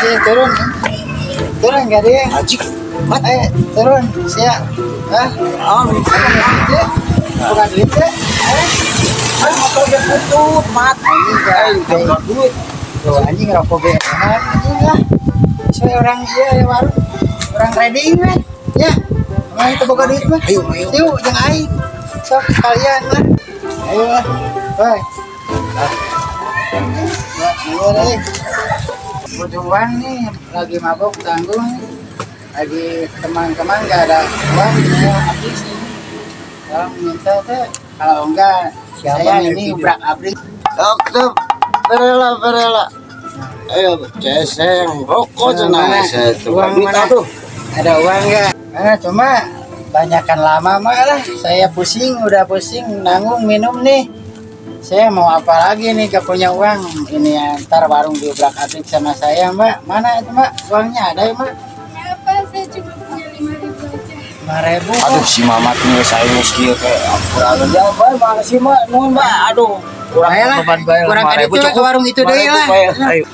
Ayo turun. Turun gak dia? Anjing. Mat, ayo turun. Siap. Hah? Ah, Bukan duit ya? Bukan duit ya? Eh? ah, motor ge butut, Mat. Anjing, Aing aing. teu duit. Tuh, anjing rokok ge enak anjing lah. Sesuai orang iya ya warung. Orang trading mah. Ya. Emang itu boga duit mah. Ayo, ayo. Yuk, jeung aing. Sok sekalian lah. Ayo lah. Woi. Ya, iya deh. Butuh uang nih, lagi mabok tanggung nih. Lagi teman-teman gak ada uang, semua habis ini. Kalau minta teh, kalau enggak Siapa saya nih ini video? ubrak abrik. Sok tuh. Berela, berela. Ayo, ceseng, rokok cenah Mana? saya tuh. Uang Duit mana? atuh. Ada uang nggak? Ah, cuma banyakan lama mah lah. Saya pusing, udah pusing, nanggung minum nih. Saya mau apa lagi nih, gak punya uang. Ini ya, ntar warung diobrak abrik sama saya, Mbak. Mana itu, Mbak? Uangnya ada ya, Mbak? Apa? Saya cuma punya 5.000 aja. 5.000. Aduh, si Mamat nih saya geus kieu kayak kurang aja bae makasih Mak, nuhun Mbak. Aduh, kurang Bae lah. beban bae. Kurang 5.000 itu lah, ke warung itu deui lah. 5.000 bae. Ayo.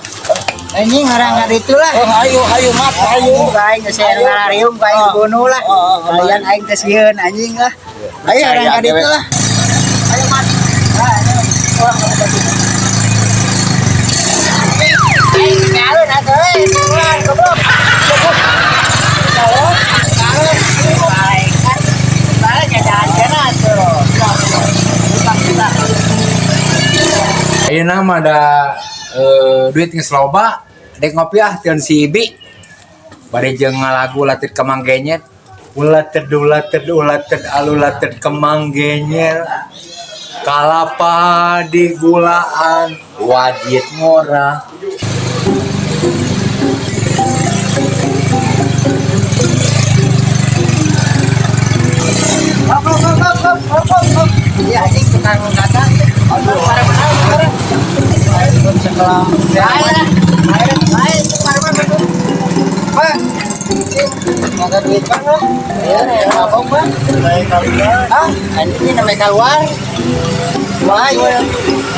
Anjing orang nggak itu lah. Oh, ayo, ayo Mat, ayo. Aing geus saya ngalariung, aing Oh. dibunuh lah. Oh, oh, oh. Kalian aing teh sieun anjing lah. Ayo orang Percaya nggak itu dewe. lah. Ayo Mat. Ah, ayo. Wah, aing nyalon atuh euy, keluar goblok. Kalau kalau balik kan balik ya jalan atuh. Buka buka. Ayeuna mah ada duit geus loba, dek ngopi ah tion si Ibi. Bade jeung ngalagu latit kemang genyet. Ulated ulated ulated alulated kemang genyer. Kalapa di gulaan wajit ngora. Hop hop hop hop hop hop hop hop. Iya anjing tukang dagang. Aduh, para mana para. Ayo lah. Ayo, ayo para mana. Pak. Nggak duit bang lah. Iya, ya mabok bang. Ah, anjing ini namanya keluar. Wah, iya.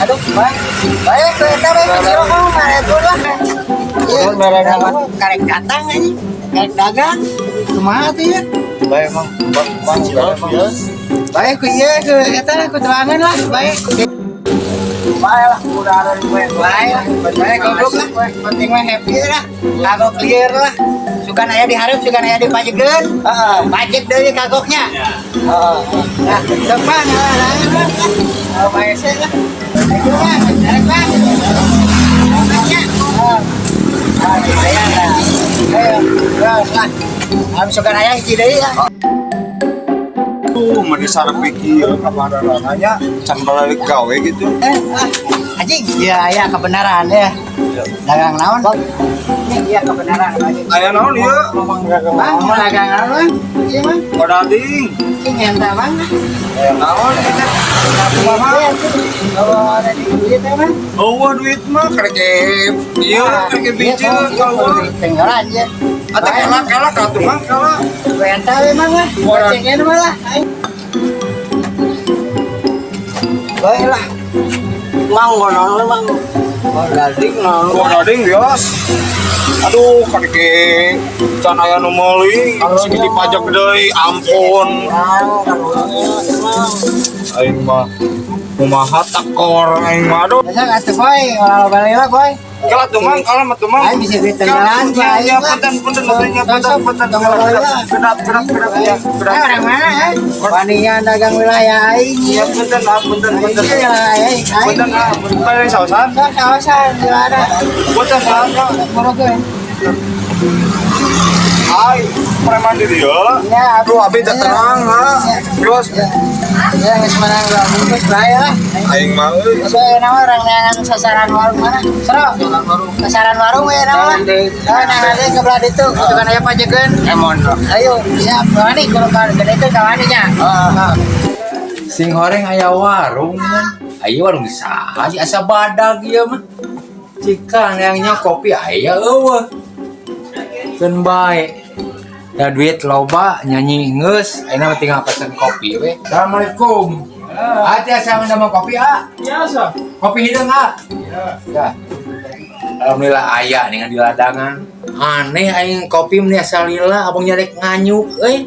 Aduh, bang. Baik, kereta baik kecil kamu mana tuh lah. Iya, karek datang anjing. Karek dagang. Kumaha tuh ya? Bae Mang, Bang, Bang, bae Mang. Baik, ku iya ku eta lah ku telangan lah, baik. Bae lah, udah ada di bae. Baik lah, baik goblok lah. Penting mah happy lah. Kagok lieur lah. Sukan aya dihareup, sukan aya dipajekeun. Heeh. Pajek deui kagoknya. Heeh. Nah, sok mah lah lah lah. Oh, bae sih lah. Ayo bang, tarik bang. Bangnya. Ah, ah, lumayan lah. Ayo, terus lah. Am sukan aya hiji deui lah. Tuh, meni sarep kieu kamarana can balik gawe gitu. Eh, ah, anjing, iya iya kebenaran ya. Dagang naon? Iya kebenaran anjing. Aya naon ieu? Bang, mau dagang naon bang? Iya bang, Kodading. cing enta bang. Aya naon eta? Kumaha? Kalau ada di duit ya bang? Eueuh duit mah karek ieu karek biji keluar. Tinggalan ya. Atuh kela kela ka atuh mah kela. Enta we mang lah. Orang. Cengin mah lah. Bae lah. Mang naon mang. Kodading naon? Kodading bios. Aduh, karek can aya nu meuli, sing dipajak deui, ampun. Aing mah kumaha tekor aing mah aduh. Biasa atuh boy, ulah balik lah boy. Kela tuh mang, kala mah tuh mang. Aing bisa duit tinggalan, Ya, aing ya, lah. punten, punten, punten, punten, punten, kedap, kedap, kedap, ya, kedap. Eh, orang mana eh? Wanian dagang wilayah aing. Ya, punten, ah, punten, punten. Aing wilayah aing. Punten, ah, punten, paling sausan. Sok kawasan wilayah. Punten, ah, Borogeun. Ay, preman di dia. Ya, Aduh, abi teh tenang, ha. Terus, Ya, ya geus menang dua bungkus bae lah. aing mah euy. Sesuai nama orang neangan sasaran warung mana? Sero. Sasaran warung we nama lah. Nah, nah nanti ke belah ditu, itu kan aya pajekeun. Emon. Ayo, siap. Wani kalau ka gede itu kawani nya. Heeh. Sing horeng aya warung kan. Aya warung saha sih asa badag ieu mah. Cika neangnya kopi aya eueuh. Keun bae. Da duit loba nyanyi geus, ayeuna mah tinggal pesen kopi we. Assalamualaikum. Ah, tiasa nama kopi ah. Biasa. Kopi hideung ah. Ya. Ya. Alhamdulillah aya nih di ladangan. Aneh aing kopi meni asal lila abang nyarek nganyuk euy.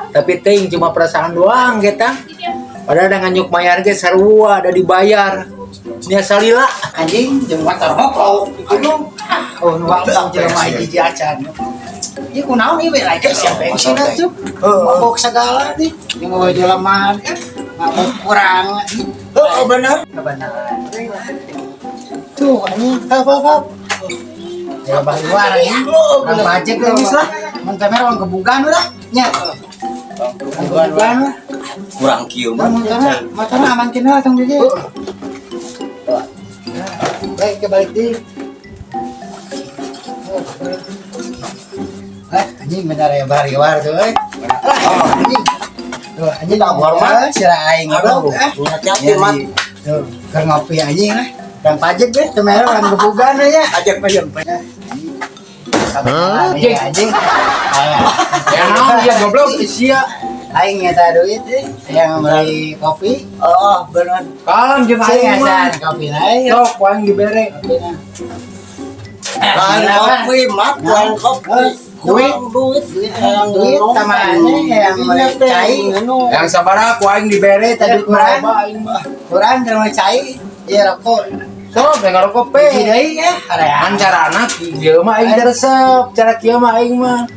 Tapi teuing cuma perasaan doang kita. Padahal ada nganyuk mayar ge sarua ada dibayar. Ini asal lila. Anjing jeung motor hokok di gunung. Oh, nu waktu jelema hiji acan. Ieu kunaon ieu we lagi siap bensin atuh. Mabok segala nih. Jeung eueuh jelema kan mabok kurang. Heeh, bener. Kebenaran. Tuh anjing, hap hap hap. Ya bah luar ya. Orang pajak lah geus lah. Mun teh orang kebugan udah nya. Kebugan lah. Kurang kieu mah. Motorna, motorna aman kena lah tong di dieu. Baik, ke balik di. Eh, anjing benar ya bari war tuh, eh. Ah, anjing. Tuh, anjing Tak hormat. Eh, sira aing goblok, eh. Hati-hati, Mat. Tuh, keur ngopi anjing lah. Urang pajak deh, teu mere urang gebugan we nya. Ajak pajak. Anjing, anjing. Ya naon dia goblok sia. Aing nyata duit eh, yang beli kopi. Oh, bener. Kalem jeung Sing aing mah. acan kopi na euy. Sok ku aing dibere. Kopi na. Lain kopi, Mat, lain kopi. Duit. Kurang duit, Duit tamanya yang beli cai. Yang sabaraha ku aing dibere tadi Kurang. loba aing mah. Kurang kalau cai, ya rokok. Sok yang ngarokok pe. Hiji deui ya, Kan carana kieu mah aing teu resep, cara kieu mah aing mah.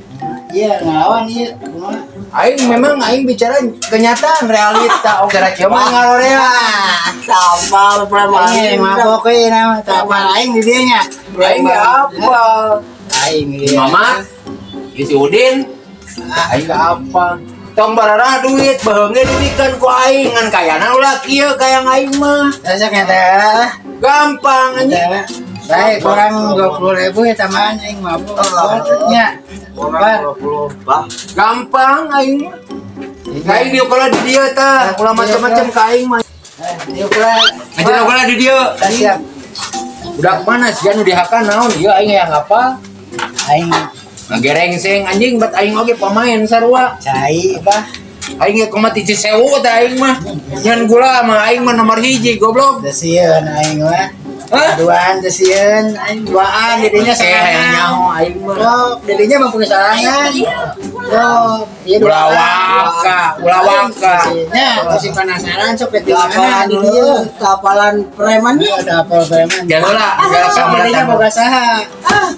Iya, ngelawan ieu. Kumaha? Aing memang aing bicara kenyataan realita. Oh, cara kieu mah ngalorea. Sampal preman. Aing mabok euy nama tapal aing di dieu nya. Aing ge apa? Aing di dieu. Mama, ieu si Udin, aing ge apa? Tong bararah duit beheung ge dibikeun ku aing ngan kayana ulah kieu kayang aing mah. Besok ya teh. Gampang anjing. Baik, kurang 20.000 ya tambahan aing mabok. Nya. Bar. Bah, Gampang aing mah. Aing dieu kalau di dieu tah, ulah macam-macam ka aing mah. Yuk lah. Anjeun ulah di dieu. Siap. Budak mana sih anu dihakan naon ieu aing yang apa? Aing Ngagerengseng anjing bat aing oge pemain sarua. cai bah. Aing ge kumaha ti Cisewu teh aing mah. Nyan gula mah aing mah nomor hiji goblok. Teu sieun aing mah. Hah? Duaan teu sieun aing duaan didinya Eh hayang nyaho aing mah. Sok, didinya mah punya sorangan. Sok, ieu Ulah waka, ulah waka. Nya, masih penasaran sok di mana kapalan di dieu. kapalan preman. Iya, ada apa preman. Jangan lah, jangan Sok, sama didinya datang. boga saha. Ah,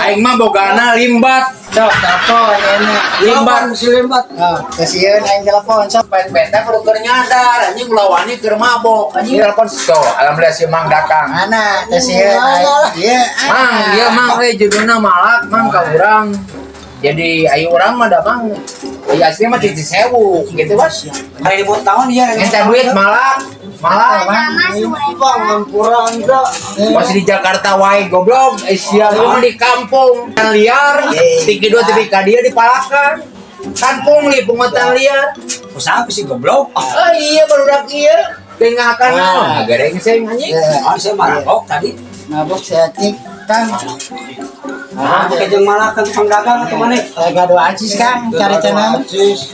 Aing mah bogana limbat. sok telepon enak. Limbat. Si limbat. Oh, kasihan aing telepon sok. Pet-peta kudu keur nyadar anjing ulah wani keur mabok. Anjing telepon sok, alhamdulillah si Mang datang. Mana kasihan aing. Iya, Mang, dia mang euy judulna malak mang ka urang. Jadi ayo urang mah da mang. Ya asli mah ti Cisewu gitu bos. Hari ribut tahun ya. Minta duit malak, malak. Bang, kurang enggak. Masih di Jakarta wae goblok, eh sia lu mah di kampung Hutan liar, tiki dua tepi ka dia dipalakan. Kan pungli pungutan liar. Usaha sih goblok. Oh iya barudak ieu. Dengakan naon? Garengseng anjing. Ah, saya marabok tadi. Mabok seatik Kang. Ah, pakai jeung malakan tukang dagang atau mana? Saya gaduh acis Kang, cari channel.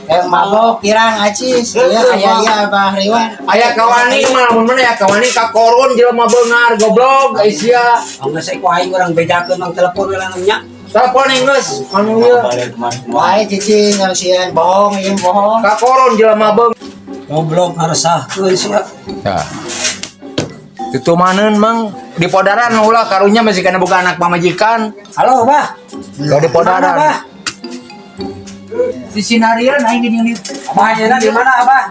Yang mabok pirang acis. Iya, aya iya Abah Riwan. Aya kawani mah mun mana aya kawani ka korun jelema beungar goblok eh sia. Angga saya ku aing urang bejakeun mang telepon we nya. Telepon geus anu ieu. Wae cicing sieun bohong ieu bohong. Ka korun jelema beung. Goblok ngaresahkeun sia. Tah. Tutumaneun mang di podaran ulah karunya masih kena buka anak pamajikan. Halo, Bah. Kalau di Mana, podaran. Bah? Di sinarian aing jeung di Abah ayeuna di mana, Abah?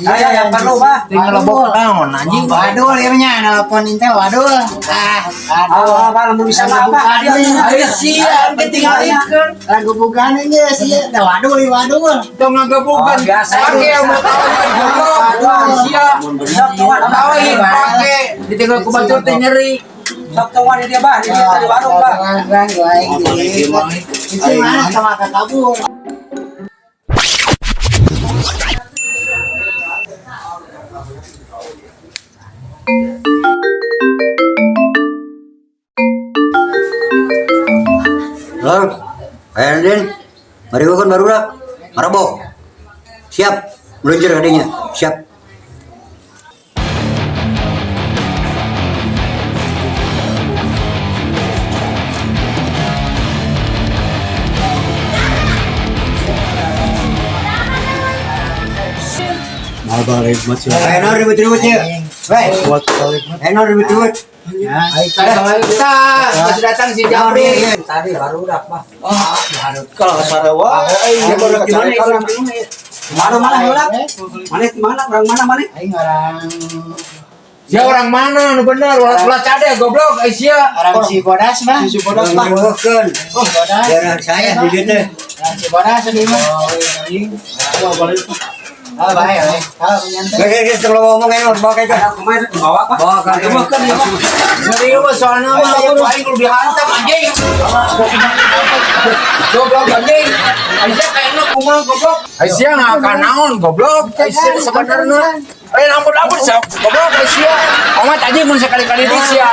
Aya yang perlu, Bah. tinggal lebok naon anjing. Wadul ieu nya nelpon intel wadul. Ah, Halo, wadul. Abah, lamun bisa mah, Abah. Ayo sia ketinggalikeun. Lagu bukan ini sih, dah wadul wadul. Tong ngagebukan. Oh, biasa. Pake mau tahu goblok. Sia. Sok tungguan, Abah. Tawin pake ditinggal ku batur teh nyeri. Sok tungguan di dia, Bah. Di dia tadi warung, Bah. Bang, aing di. Itu mana sama kabur. Lor, ayo Din. Mari gua kan baru dah. Marabok. Siap. Meluncur adanya. Siap. Nah, balik mat sih. Ayo naon ribut-ribut ya. Weh, ayo naon ribut-ribut. Kita masih datang si Japri. Tadi baru udah mah. Kalau sarewa Ya baru di mana ya? Mana mana heula? Mana mana orang mana mana? Aing orang Sia orang mana nu bener ulah ulah cade goblok ai sia. orang Cibodas mah. Cibodas mah. Bukan. Cibodas. Daerah saya di dieu teh. Orang Cibodas ini mah. Ah, baik, baik. Ah, nyantai. Geus geus tong ngomong ayo bawa ka itu. Kemarin bawa apa? Bawa ka Serius mah soalnya mah aku aing kudu dihantam anjing. Goblok anjing. Ai sia kayaknya kumaha goblok. Ai sia ngakan naon goblok. Ai sia sebenarnya. Eh ampun ampun sia goblok ai sia. Omat anjing mun sekali-kali di sia.